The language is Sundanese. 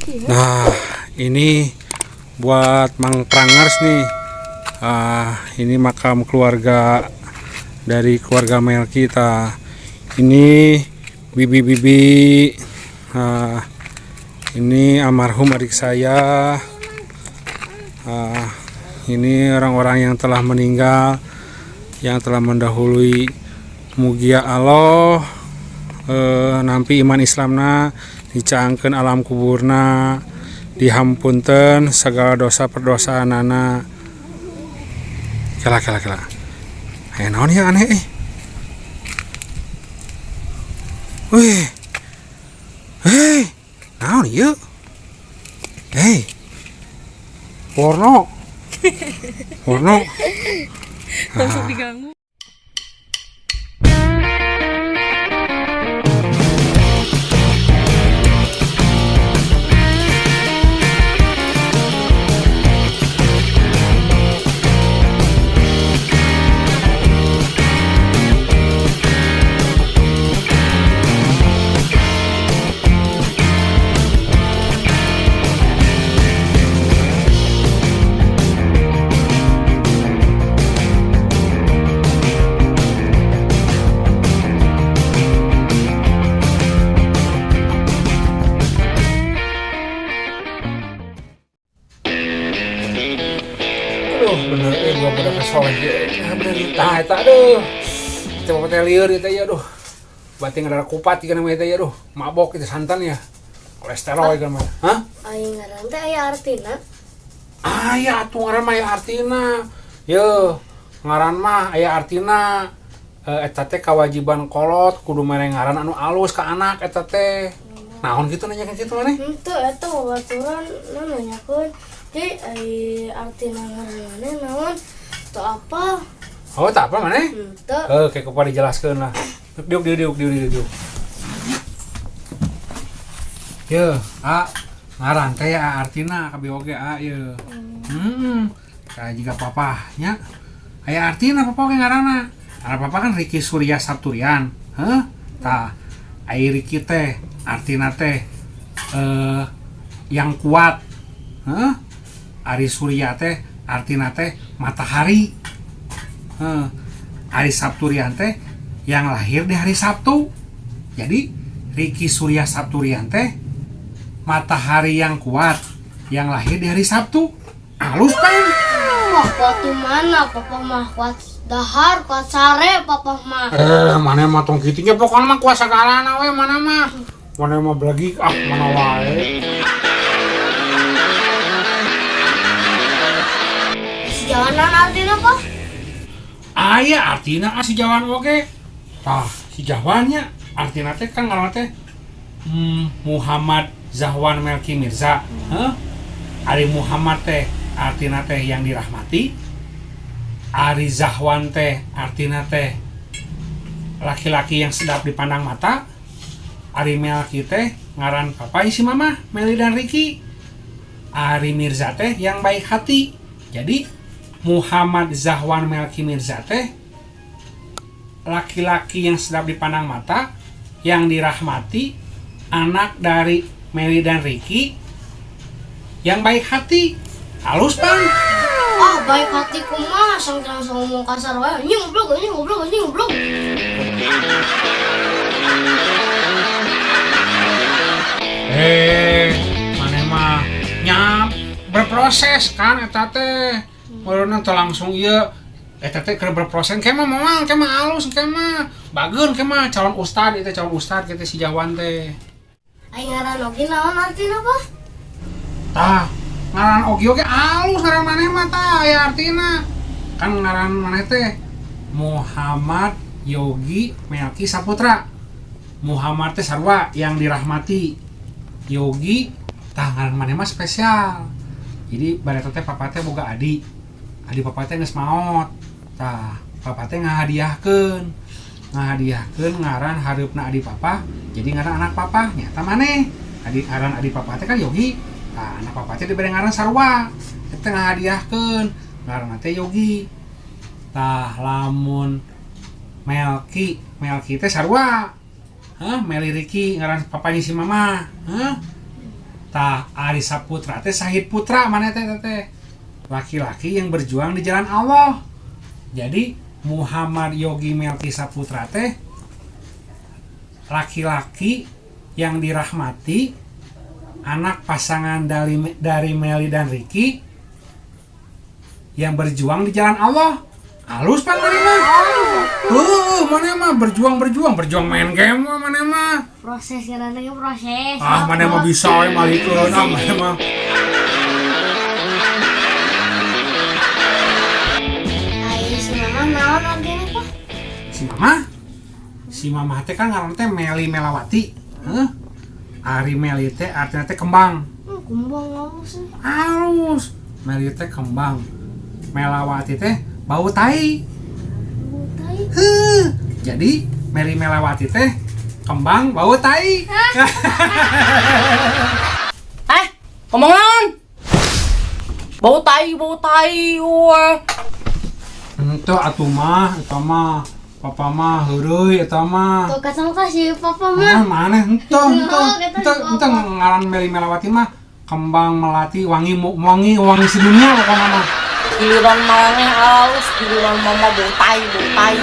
Nah, ini buat Mang Prangers nih. Ini makam keluarga dari keluarga Melki kita. Ini bibi-bibi, ini almarhum adik saya. Ini orang-orang yang telah meninggal, yang telah mendahului. Mugia Allah nampi iman Islamna, dicaangkeun alam kuburna, dihampunten segala dosa perdosaanana. Kela kela kela. Aya naon ya aneh eh. Wih. Hei, naon ieu? Hei. Porno. Porno. Langsung diganggu. Aduh, bener gua pada kesel lagi. Ya bener tah eta aduh. Coba teh lieur eta ya aduh. Batin ada kupat ikan namanya teh ya aduh. Mabok itu santan ya. Kolesterol ikan mah. Hah? Aing ngaran teh aya artina. Aya atuh ngaran mah aya artina. Ye, ngaran mah aya artina. Eta teh kewajiban kolot kudu mere ngaran anu alus ka anak eta teh. Naon gitu nanya ka kitu maneh? Henteu eta babaturan nu nanyakeun. Jadi ai artina ngaran maneh naon? Teu apa? Oh, tak apa maneh? Henteu. Kayak kepada dijelaskeun lah. Diuk diuk diuk diuk diuk. Diuk. Ye, a ngaran teh a artina kabeh oge a ye. Kayak jiga papa nya. Aya artina papa oge ngaranna. Ngaran papa kan Riki Surya Sabturian. Heuh? Tah, ai Riki teh artina teh yang kuat. Heuh? Ari Surya teh artina teh matahari. Heuh. Ari Sabturian teh yang lahir di hari Sabtu. Jadi Riki Surya Sabturian teh matahari yang kuat yang lahir di hari Sabtu. Halus kan? Wah, kuat di mana? Papa mah kuat dahar, kuat sare, papa mah. Mana mah tong kitu nya pokona mah kuat sagalana we mana mah. Mana mah belagi ah mana wae. Si jawanan artina apa? Aya artina ah si jawan oge. Tah, si jawannya artina teh kan ngaranna teh Muhammad Zahwan Melki Mirza. Heuh? Ari Muhammad teh artina teh yang dirahmati. Ari Zahwan teh artina teh laki-laki yang sedap dipandang mata. Ari Melki teh ngaran papa si mama Meli dan Riki. Ari Mirza teh yang baik hati. Jadi Muhammad Zahwan Melki Mirza teh laki-laki yang sedap dipandang mata, yang dirahmati, anak dari Meli dan Riki, yang baik hati. Halus bang. Ah, baik hati kumaha sang langsung ngomong kasar wae. Anjing goblok, anjing goblok, anjing goblok. Maneh mah nyap berproses kan eta teh. Meureunna teh langsung ieu eta teh keur berproses ke mah moal, ke mah alus, ke mah bageun, ke mah calon ustad itu calon ustad kitu si Jawan teh. Aing ngaran oge naon artina apa? Tah, ngaran oge oge alus ngaran maneh mah tah aya artina. Kan ngaran maneh teh Muhammad Yogi Melki Saputra. Muhammad teh sarua yang dirahmati. Yogi tah ngaran maneh mah spesial. Jadi bareta teh papa teh boga adi. Adi papa teh geus maot. Tah, papa teh ngahadiahkeun. Ngahadiahkeun ngaran hareupna adi papa, jadi ngaran anak papa nyata maneh. Adi ngaran adi papa teh kan Yogi. Tah, anak papa teh dibere ngaran sarua. Eta ngahadiahkeun ngaranna teh Yogi. Tah, lamun Melki, Melki teh sarua. Hah, Meli Riki ngaran papanya si mama. Hah? Tah, ari Saputra teh Sahid Putra maneh teh teh teh. Laki-laki yang berjuang di jalan Allah. Jadi Muhammad Yogi Melki Saputra teh laki-laki yang dirahmati, anak pasangan dari Meli dan Ricky yang berjuang di jalan Allah. Halus pan maneh mah. Maneh mah berjuang, berjuang, berjuang main game mah maneh mah. Proses ngaranna, proses. Ah, maneh mah bisa we malikeun ah maneh mah. Ai si mama naon artinya, Pak? Si mama? Si mama teh kan ngaranna teh Meli Melawati. Heuh. Ari Meli teh artinya teh kembang. Kembang halus sih. Halus. Meli teh kembang. Melawati teh bau tai. Bau tai. Heuh. Jadi Meli Melawati teh kembang bau tai. Eh, ngomong naon? Bau tai, weh. Henteu atuh mah, eta mah papa mah heureuy eta mah. Tuh kacang si papa Ah, mah. maneh henteu, henteu. Oh, kata Henteu, si henteu papa. Ngaran Meli Melawati mah kembang melati wangi, wangi wangi sedunia pokoknya mah. Giliran maneh halus, giliran mama bau tai, bau tai.